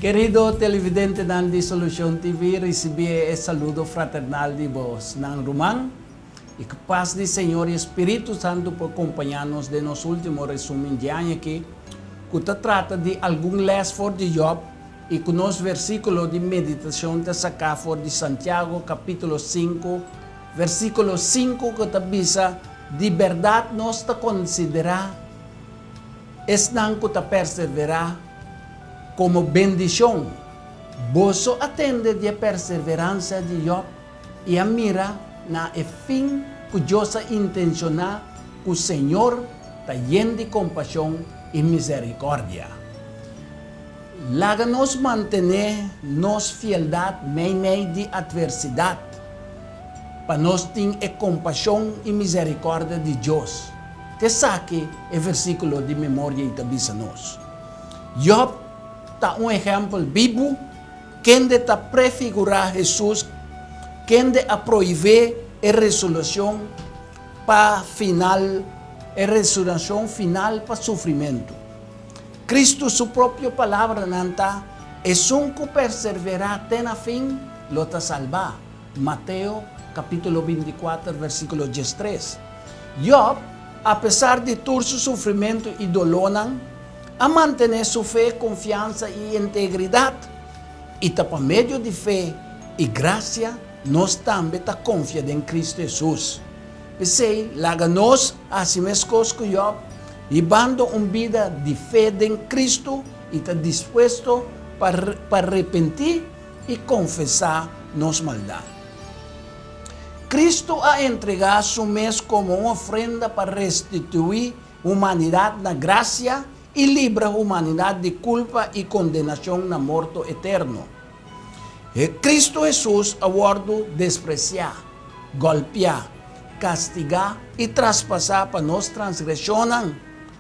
Kerido televidentenan di Solucion TV, ricibi e saludo fraternal di bosnan ruman y cu paz di Señor y e Spiritu Santo por compaña nos den nos ultimo resumen di aña aki cu ta trata di algun les for di Job y cu nos versiculo di meditacion ta saca for di Santiago capitulo sinku versiculo sinku cu ta bisa, Di berdad nos ta considera Esnan ku ta perseverá komo bendishon. Boso a tende di e perseveransia di Jòb i a mira na e fin ku Dios a intenshoná ku Señor ta yen di kompashon i miserikòrdia. Laga nos mantené nos fieldat meimei di atversidat, pa nos tin e kompashon i miserikòrdia di Dios. T'esaki e versíkulo di memoria i ta bisa nos. Jòb ta un ehèmpel bibu kende ta prefigurá Hesus kende a prohibé e resolushon pa final e resurashon final pa sufrimentu. Kristu su propio palabranan ta, Esun ku perserverá te na fin lo ta salbá. Mateo kapítulo 24 versíkulo 13. Jòb, apesar di tur su sufrimentu i dolónan, a mantené su fe, konfiansa i integridat. I ta pa medio di fe i grasia nos tambe ta konfia den Kristu Hesus. P'esei, laga nos hasi meskos ku Jòb, hibando un bida di fe den Kristu i ta dispuesto pa pa repentí i konfesá nos maldat. Kristu a entregá su mes komo un ofrenda pa restituí humanidat na grasia i libra humanidat di kulpa i kondenashon na morto eterno. E Kristu Hesus a wòrdu despresiá, gòlpiá, kastigá i traspasá pa nos transgreshonnan,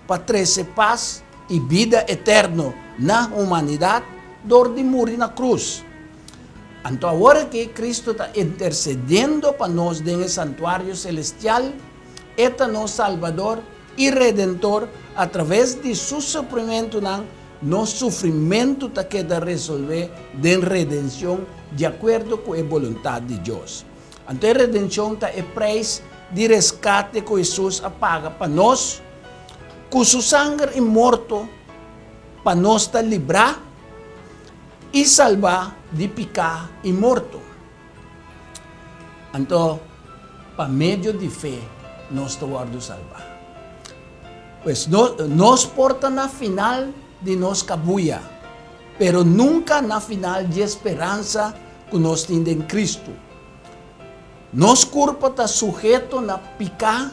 pa trese pas i bida eterno na humanidat dor di muri na krus. Anto awor aki Kristu ta intersediendo pa nos den e santuario selestial, E ta nos Salbador i Redentor, atraves di Su sufrimentunan nos sufrimentu ta keda resolvé den redenshon di akuerdo ku e boluntat di Dios. Anto e redenshon ta e preis di reskate ku Hesus a paga pa nos ku Su sanger i morto pa nos ta librá i salbá di piká i morto. Anto, pa medio di fe nos ta wòrdu salbá. Pues, nos por ta na final di nos kabuya, pero nunka na final dje speransa ku nos tin den Kristu. Nos kurpa ta suheto na piká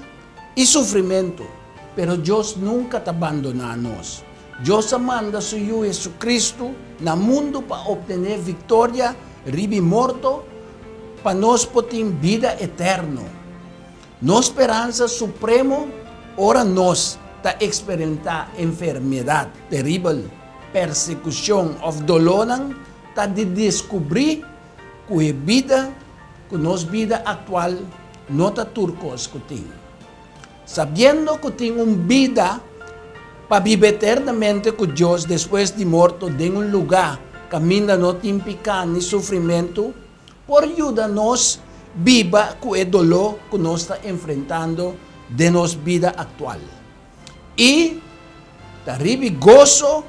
i sufrimentu, pero Dios nunka ta bandoná nos. Dios a manda su Yu Jesucristo na mundu pa obtené viktoria riba e morto pa nos por tin bida eterno. Nos speransa supremo ora nos ta eksperimentá enfermedat teribel, persekushon òf dolónan ta di deskubrí ku e bida ku nos bida aktual no ta tur kos ku tin. Sabiendo ku tin un bida pa biba eternamente ku Dios despues di morto den un lugá kaminda no tin piká ni sufrimentu, por yuda nos biba ku e doló ku nos ta enfrentando den nos bida aktual. I ta riba goso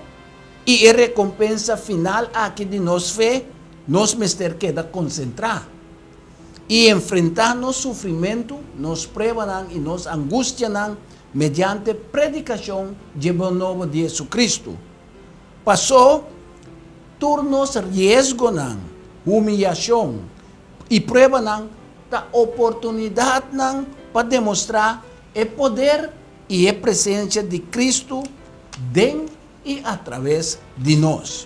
i e rekompensa final aki di nos fe nos mester keda konsentrá. I enfrentá nos sufrimentu, nos pruebanan i nos angustianan mediante predikashon dje bon nobo di Jesucristo. Pasó tur nos riesgonan, humiyashon i pruebanan ta oportunidatnan pa demostrá e poder i e presensia di Cristo den i atraves di nos.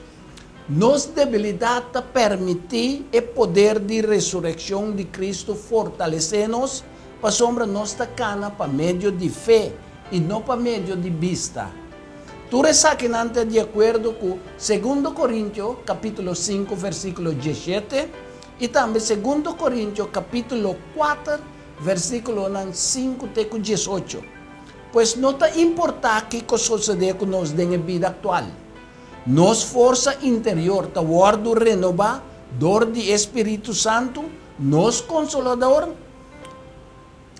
Nos debilidat ta permití e poder di resurekshon di Kristu fortalesé nos pasobra nos ta kana pa medio di fe i no pa medio di bista. Tur esakinan ta di akuerdo ku Segundo Korintio kapítulo sinku versíkulo diesshete i tambe Segundo Korintio kapítulo kuater versíkulonan sinku te ku diesocho. Pues no ta importá kiko sosodé ku nos den e bida aktual. Nos forsa interior ta wòrdu renobá dor di e Spiritu Santu, nos Konsolador,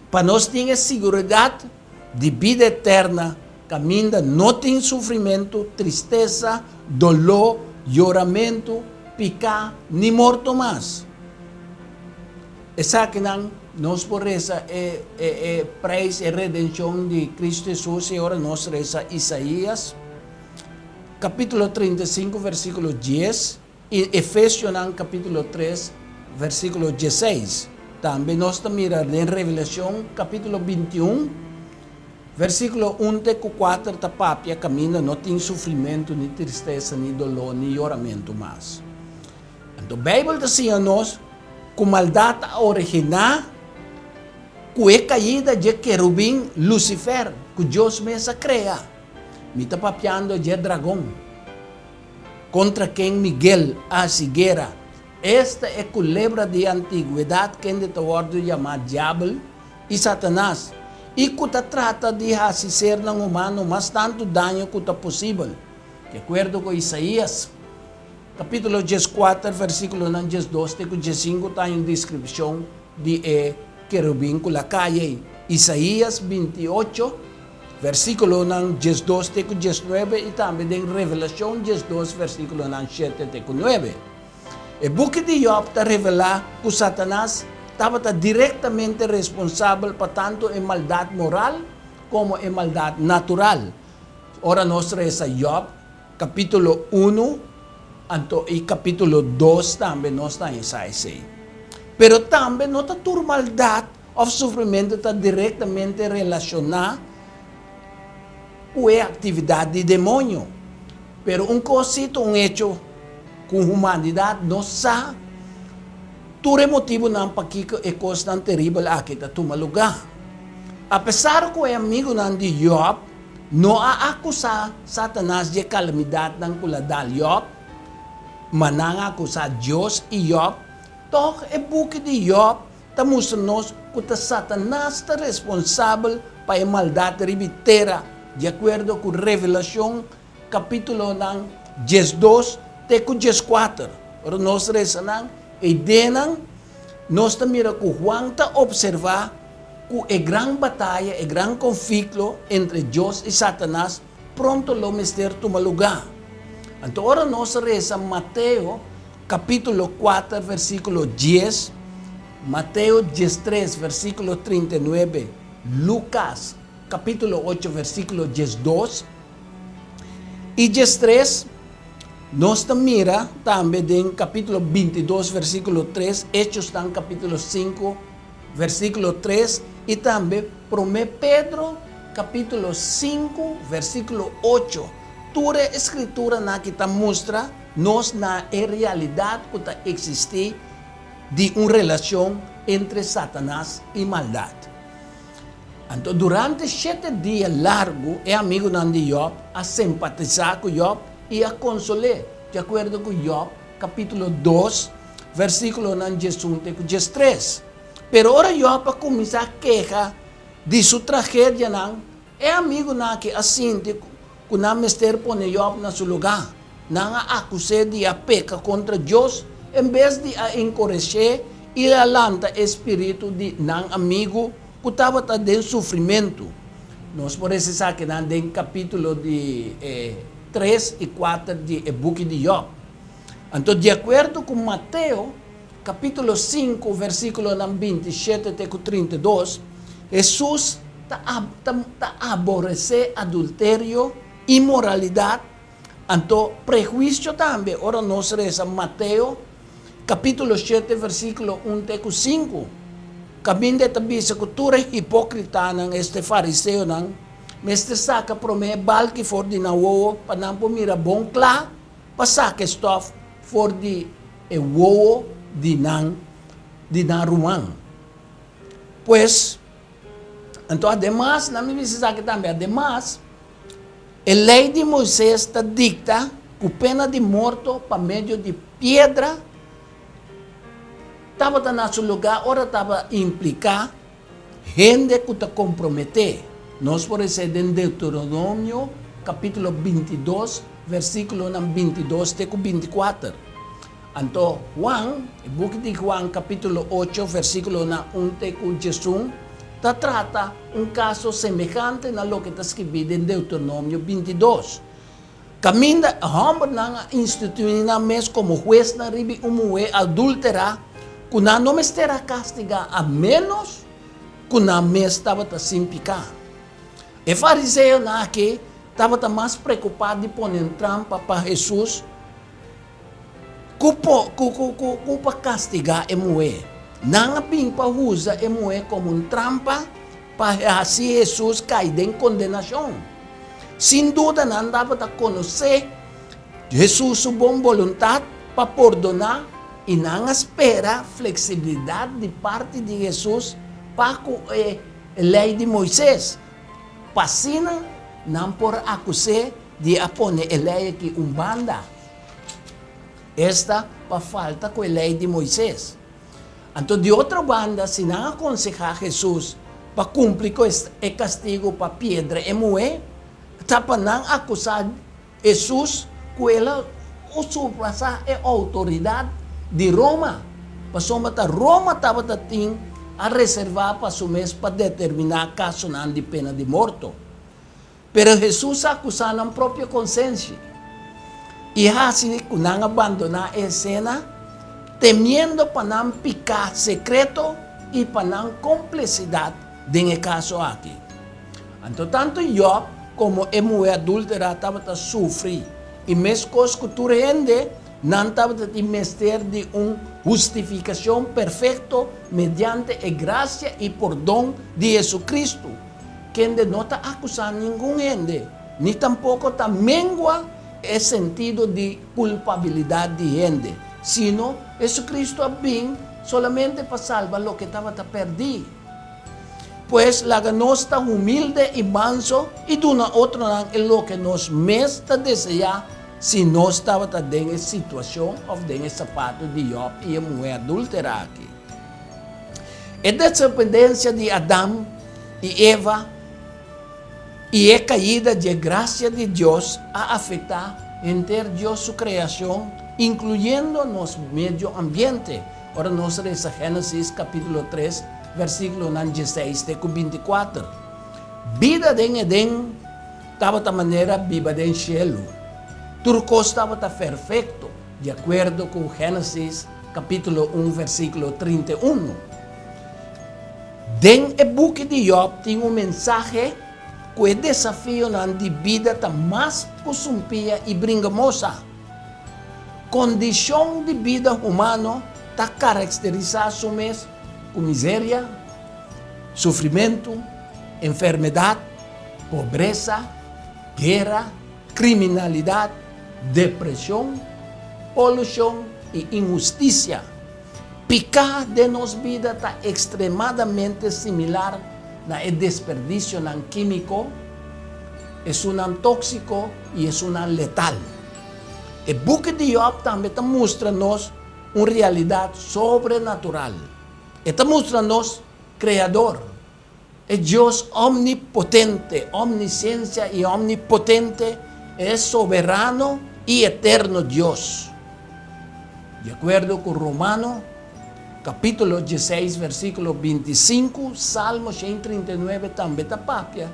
pa nos tin e siguridat di bida eterna kaminda no tin sufrimentu, tristesa, doló, yoramentu, piká ni morto mas. Esakinan nos por resa e e e preis, e redenshon di Kristu Hesus i ora nos resa Isaías kapítulo 35 versíkulo 10 i Efesionan kapítulo 3 versíkulo 16. Tambe nos ta mira den Revelashon kapítulo 21 versíkulo 1 te ku 4 ta papia kaminda no tin sufrimentu, ni tristesa, ni doló, ni yoramentu mas. Anto Beibel ta siña nos ku maldat a originá ku e kaida dje kerubin Lusifer ku Dios mes a krea. Mi ta papiando dje dragon, kontra ken Miguel a hasi guera. Esta e kulebra di antigwedat kende ta wòrdu yamá Diabel i Satanas, i ku ta trata di hasi sernan humano mas tantu daño ku ta posibel. Di akuerdo ku Isaías Capítulo 14, versículonan 12 te cu 15 ta un descripcion di e kerubin cu la cay ei. Isaías 28, versículonan 12 te cu 19 i tambe den Revelacion 12, versículonan 7 te cu 9. E buki di Job ta revelá cu Satanas tabata directamente responsabel pa tantu e maldad moral como e maldad natural. Ora nos resa Job Capítulo unu, anto i capítulo dos tambe nos ta haña esei. Pero tambe no ta tur maldad of sufrimentu ta directamente relacioná cu e actividad di demoño. Pero un cos sí ta un hecho cu humanidad no sa tur e motibunan pakico e cosnan teribel aki ta tuma lugá. Apesar cu e amigunan di Job No a akusá Satanas dje kalamidatnan ku la dal Yòb, ma nan a akusá Dios i Yòb. Tòg e buki di Yòb ta mustra nos ku ta Satanas ta responsabel pa e maldat riba e tera, di akuerdo ku Revelashon kapítulonan 12 te ku 14. Ora nos resa nan e ideanan, nos ta mira ku Juan ta opservá ku e gran bataya, e gran konflikto entre Dios i Satanas pronto lo mester tuma lugá. Anto ora nos resa Mateo kapítulo 4 versíkulo 10, Mateo 13 versíkulo 39, Lukas kapítulo 8 versíkulo 12 i 13, nos ta mira tambe den kapítulo 22 versíkulo 3, Hechosnan kapítulo 5 versíkulo 3 i tambe Promé Pedro kapítulo 5 versíkulo 8. Tur e skrituranan aki ta mustra nos na e realidat ku ta eksistí di un relashon entre Satanas i maldat. Anto durante shete dia largu e amigunan di Yòb a simpatisá ku Yòb i a konsol'é, di akuerdo ku Yòb kapítulo 2 versíkulonan 11 te ku 13. Pero ora Yòb a kuminsá keha di su tragedianan, e amigunan aki a sinti ku nan mester pone Yòb na su lugá. Nan a akus'é di a peka kontra Dios en bes di a enkoresh'é i a lanta e spiritu di nan amigu ku tabata den sufrimentu. Nos por resa esakinan den kapítulo di 3 i 4 di e buki di Yòb. Anto di akuerdo ku Mateo kapítulo 5 versíkulonan 27 te ku 32, Hesus ta ta aboresé adulterio, inmoralidat, anto prehuisio tambe. Ora nos resa Mateo kapítulo 7 versíkulo 1 te ku 5, kaminda e ta bisa ku tur e hipókritanan, este fariseonan, mester saka promé e balki for di nan wowo pa nan por mira bon kla pa saka e stòf for di e wowo di nan di nan ruman. Pues, anto ademas, nan mi bisa esaki tambe, ademas, e lei di Moises ta dikta ku pena di morto pa medio di piedra tabata na su lugá ora tabata impliká hende ku ta komprometé. Nos por esei den Deuteronomio kapítulo 22. versíkulonan 22 te ku 24. Anto Juan, e buki di Juan kapítulo 8, versíkulonan 1 te ku 11, ta trata un kaso semehante na loke ta skibí den Deuteronomio 22. Kaminda e hòmbernan a instituí nan mes komo huesnan riba un muhé adúltera ku nan no mester a kastigá a ménos ku nan mes tabata sin piká. E fariseonan aki tabata mas preokupá di pone un trampa pa Hesus ku ku pa kastigá e muhé. Nan a bin pa usa e muhé komo un trampa pa hasi Hesus kai den kondenashon. Sin duda nan tabata konosé Hesus su bon boluntat pa pordoná i nan a spera fleksibilidat di parti di Hesus pa ku e Lei di Moises, pa asina nan por akus'é di a pone e lei aki un banda, esta, pa falta ku e Lei di Moises. Anto di otro banda, si nan a konsehá Hesus pa kumpli ku e kastigu pa piedra e muhé, ta pa nan akusá Hesus ku el a surpasá e outoridat di Roma, pasobra ta Roma tabata tin a reservá pa su mes pa determiná kasonan di pena di morto. Pero Hesus a akusá nan propio konsenshi i hasi ku nan a bandoná e esena, temiendo pa nan piká sekreto i pa nan komplisidat den e kaso aki. Anto tantu Yòb komo e muhé adúltera tabata sufri, i meskos ku tur hende, nan tabata tin mester di un hustifikashon perfekto mediante e grasia i pordon di Hesukristu, kende no ta akusá ningun hende, ni tampoko ta mengua e sentido di kulpabilidat di hende, sino Hesukristu a bin solamente pa salba loke tabata pèrdí. Pues, laga nos ta humilde i manso i duna otronan e loke nos mes ta deseá si nos tabata den e situashon òf den e sapatu di Yòb i e muhé adúltera aki. E desobedensia di Adam i Eva i e kaida dje grasia di Dios a afektá henter Dios su kreashon, inkluyendo nos medio ambiente. Ora nos resa Génesis kapítulo 3, versíkulonan 16 te ku 24. Bida den Edén tabata manera biba den shelu. Tur kos tabata perfekto, di akuerdo ku Génesis kapítulo 1, versíkulo 31. Den e buki di Yòb tin un mensahe ku e desafionan di bida ta mas ku sumpia i bringamosa. Kondishon di bida humano ta karakterisá su mes ku miseria, sufrimentu, enfermedat, pobresa, guera, kriminalidat, depreshon, polushon i inhustisia. Piká den nos bida ta ekstremadamente similar na e desperdisionan kímiko, esunnan tóksiko i esunnan letal. E buki di Yòb tambe ta mustra nos un realidat sobrenatural. E ta mustra nos Kreador, e Dios omnipotente, omnisiensia i omnipotente, e soberano i eterno Dios. Di akuerdo ku Romano kapítulo 16 versíkulo 25, Salmo 139 tambe ta papia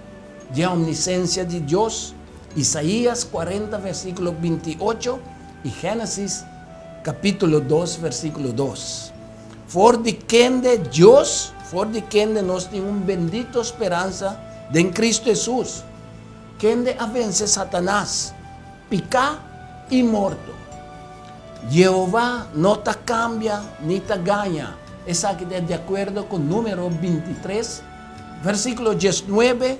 di e omnisensia di Dios, Isaías 40 versíkulo 28 i Génesis kapítulo 2 versíkulo 2. For di kende Dios, for di kende nos tin un bendito speransa den Kristu Hesus, kende a vense Satanas, piká i morto. Yehova no ta kambia ni ta gaña. Esaki ta di akuerdo ku Número 23, versíkulo 19,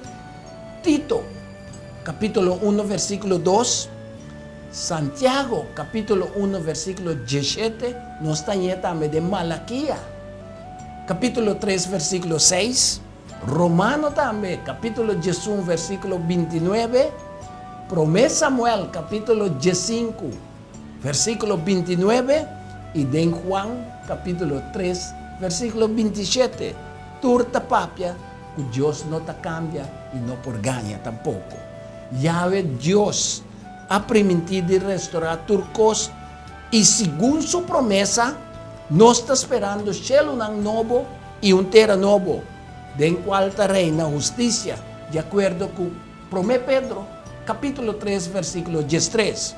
Tito, kapítulo 1, versíkulo 2, Santiago, kapítulo 1, versíkulo 17, nos ta hañ'é tambe den Malakia, kapítulo 3, versíkulo 6, Romano tambe, kapítulo 11, versíkulo 29, Promé Samuel, kapítulo 15, versíkulo 29, i den Juan, kapítulo 3, versíkulo 27. Tur ta papia ku Dios no ta kambia i no por gaña tampoko. Yahweh Dios. a primintí di restorá tur kos i segun su promesa, nos ta sperando shelunan nobo i un tera nobo, den kual ta reina hustisia, di akuerdo ku Promé Pedro, kapítulo tres, versíkulo diestres.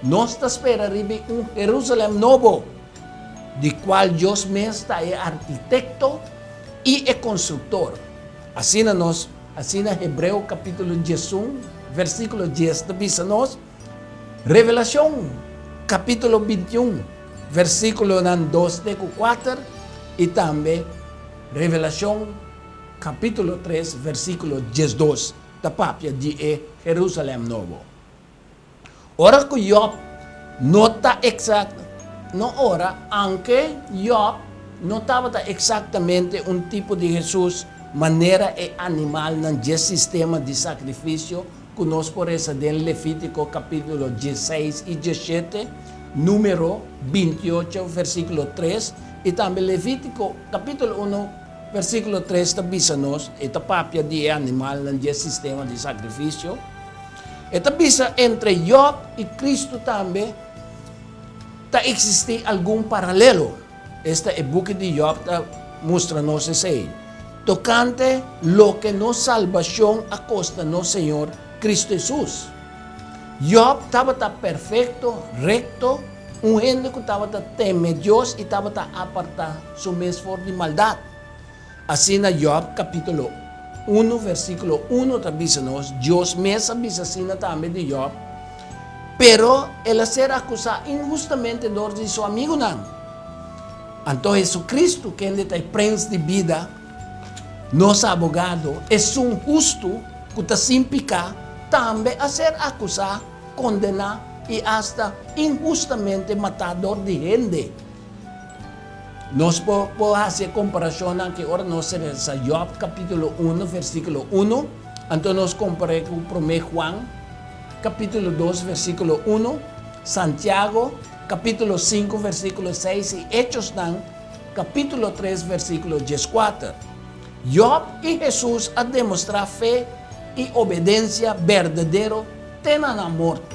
Nos ta spera riba un Herúsalèm nobo, di kual Dios mes ta e arkitekto i e konstruktor. Asina nos, asina Hebreo kapítulo 11, versíkulo 10 ta bisa nos, Revelashon kapítulo 21, versíkulonan 2 te ku 4 i tambe Revelashon kapítulo 3, versíkulo 12 ta papia di e Herúsalèm nobo. Ora ku Yòb no ta eksak, no ora, aunke Yòb no tabata eksaktamente un tipo di Hesus manera e animalnan dje sistema di sakrifisio ku nos por resa den Levítiko kapítulo 16 i 17, Número 28 versíkulo 3 i tambe Levítiko kapítulo 1 versíkulo 3 ta bisa nos, e ta papia di e animalnan dje sistema di sakrifisio. E ta bisa entre Yòb i Kristu tambe ta eksistí algun paralelo. Esta e buki di Yòb ta mustra nos esei, tokante loke nos salbashon a kosta nos Señor Kristu Hesus. Yòb tabata perfekto, rekto, un hende ku tabata teme Dios i tabata apartá su mes for di maldat. Asina Yòb kapítulo unu versíkulo unu ta bisa nos, Dios mes a bisa asina tambe di Yòb, pero el a ser akusá inhustamente dor di su amigunan. Anto Hesukristu, kende ta e Prens di bida, nos abogado, esun hustu ku ta sin piká, tambe a ser akusá, kondená i asta inhustamente matá dor di hende. Nos por por hasi e komparashonnan aki ora nos resa Yòb kapítulo unu versíkulo unu, anto nos kompar'é ku Promé Juan kapítulo dos versíkulo unu, Santiago kapítulo sinku versíkulo seis i Echosnan kapítulo tres versíkulo 14. Yòb i Hesus a demostrá fe i obedensia berdadero te na nan morto.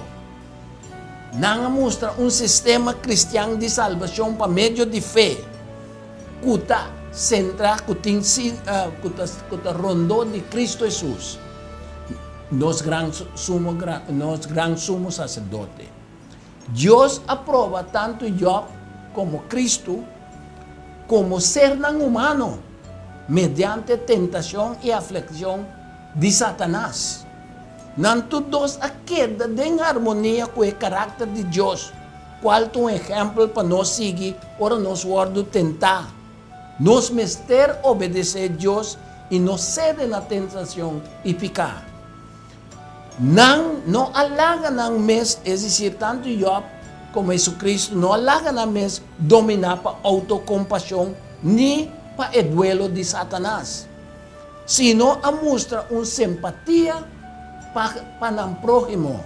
Nan a mustra un sistema kristian di salbashon pa medio di fe ku ta sentrá, ku tin ku ta ku ta rondó di Kristu Hesus, nos gran sumo nos gran sumo saserdote. Dios a proba tantu Yòb komo Kristu komo sernan humano mediante tentashon i aflikshon di Satanas. Nan tur dos a keda den harmonia ku e karakter di Dios, kual ta un ehèmpel pa nos sigui ora nos wòrdu tentá. Nos mester obedesé Dios i no sede na tentashon i piká. Nan no a laga nan mes, es desir, tantu Yòb komo Hesukristu no a laga nan mes dominá pa outokompashon ni pa e duelo di Satanas. Sino a mustra un sempatia pa pa nan próhimo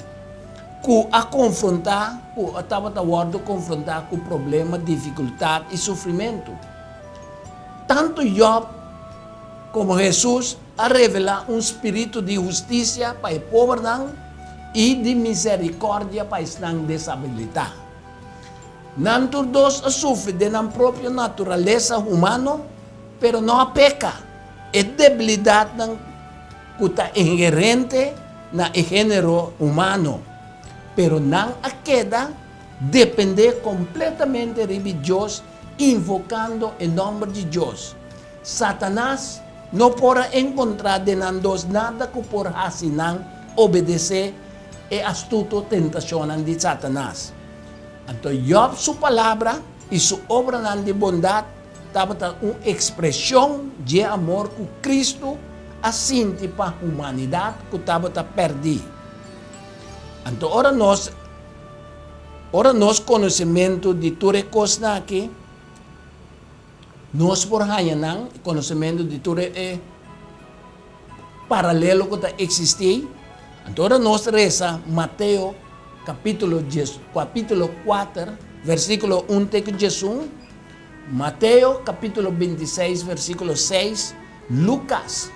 ku a konfrontá ku a tabata wòrdu konfrontá ku problema, difikultat i sufrimentu. Tantu Yòb komo Hesus a revelá un spiritu di hustisia pa e pobernan i di miserikòrdia pa esnan desabilitá. Nan tur dos a sufri den nan propio naturalesa humano. Pero no a peka. E debilidatnan ku ta inherente na e género humano. Pero nan a keda dependé kompletamente riba Dios, invokando e nòmber di Dios. Satanas no por a enkontrá den nan dos nada ku por hasi nan obedesé e astuto tentashonnan di Satanas. Anto Yòb su palabra i su obranan di bondat tabata un ekspreshon dje amor ku Kristu a sinti pa humanidat ku tabata pèrdí. Anto ora nos ora nos konosementu di tur e kosnan aki, nos por haña nan, konosementu di tur e paralelo ku ta eksistí. Anto ora nos resa Mateo kapítulo dies kapítulo kuater versíkulo un te ku 11, Mateo kapítulo 26 versíkulo 6, Lukas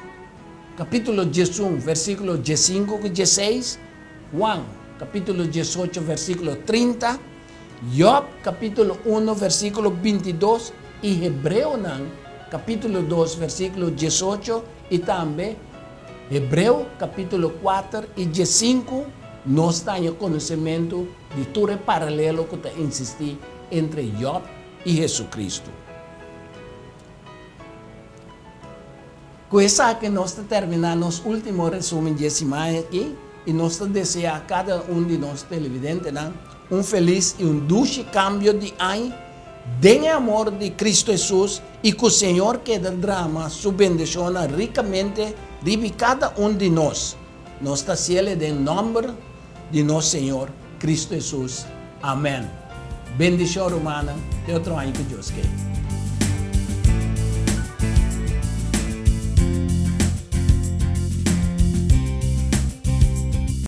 kapítulo 11 versíkulo 15 ku 16, Juan. kapítulo 18, versíkulo 30, Yòb, kapítulo 1, versíkulo 22 i Hebreonan, kapítulo 2, versíkulo 18 i tambe Hebreo, kapítulo 4 i 15, nos ta haña konosementu di tur e paralelo ku ta insistí entre Yòb i Hesukristu. Ku esaki nos ta terminá nos último resumen dje siman aki i nos ta deseá kada un di nos televidentenan un felis i un dushi kambio di aña den e amor di Kristu Hesus i ku Señor keda drama su bendishonnan rikamente riba kada un di nos. Nos ta hasiel den nòmber di nos Señor Kristu Hesus. Amèn. Bendishon rumannan, te otro aña ku Dios ke.